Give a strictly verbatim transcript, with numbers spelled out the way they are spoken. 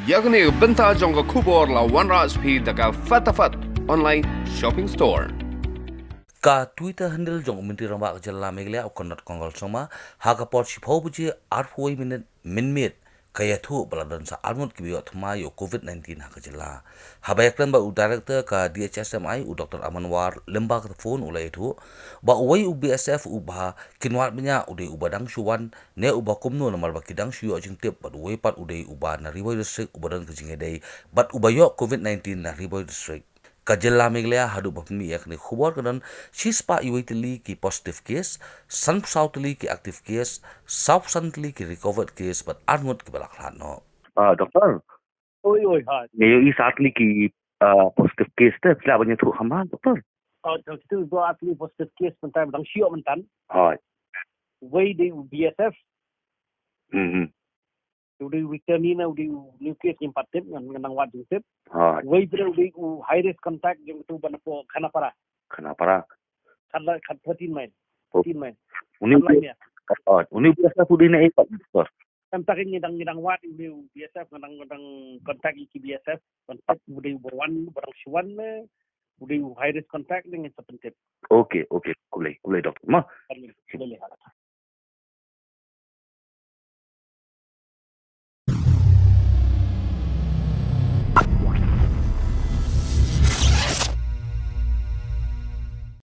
Ïa kane ka bynta jong ka khubor la wanrah sha phi da ka Fatafat Online Shopping Store. Ka Twitter handle jong u Myntri Rangbah ka jylla Meghalaya u Conrad Kongkal Sangma ha ka por shiphew baje arphew minit mynmiet ka ïathuh ba la don sa arngut kiba ïoh thymmai ïa u covid nineteen ha ka jylla. Haba ïakren bad u Director ka D H S M I u Doctor Aman War lyngba ka phone u la ïathuh ba uwei u B S F uba kin wad bniah u dei uba dang shu wan ne uba kumno namar ba ki dang shu ïoh jingtip bad uwei pat u dei uba na Ri Bhoi District uba don ka jingïadei bad uba ïoh covid nineteen na Ri Bhoi District. Ka jylla Meghalaya haduh ba pynmih ïa kane ka khubor ka don shispah uwei tylli ki positive case, sanphew saw tylli ki active case, sawphew san tylli ki recovered case bad arngut kiba la khlad noh. Ah, Doctor. Oi, oi, ha. Ngi ïohi saw tylli ki, ah, positive case te, phi lah ban ïathuh kumno, Doctor? Oh, to kitu ba saw tylli positive case mynta ba dang shu ïoh mynta. Hooid. Uwei dei u B S F. Hmm. U dei u return na, u dei u new case ngim pat tip, ngan, ngan nang wad jingtip. Hooid. Uwei pat u dei u high risk contact jong utu ba na pdeng Khanapara. Khanapara. Khan la, khan thirteen mile. Oh. Thirteen mile. Uni u, oh, uni u B S F u dei na ei pat, Doctor? Em, ta ka ngi dang, ngi dang wad uni u B S F, ngi dang, ngi dang contact ïa ki B S F, contact u dei uba wan, uba dang shu wan ne, u dei u high risk contact ne ngin sa pyntip. Okay, okay. Khublei, khublei, Doctor. Ma. Khublei, khublei.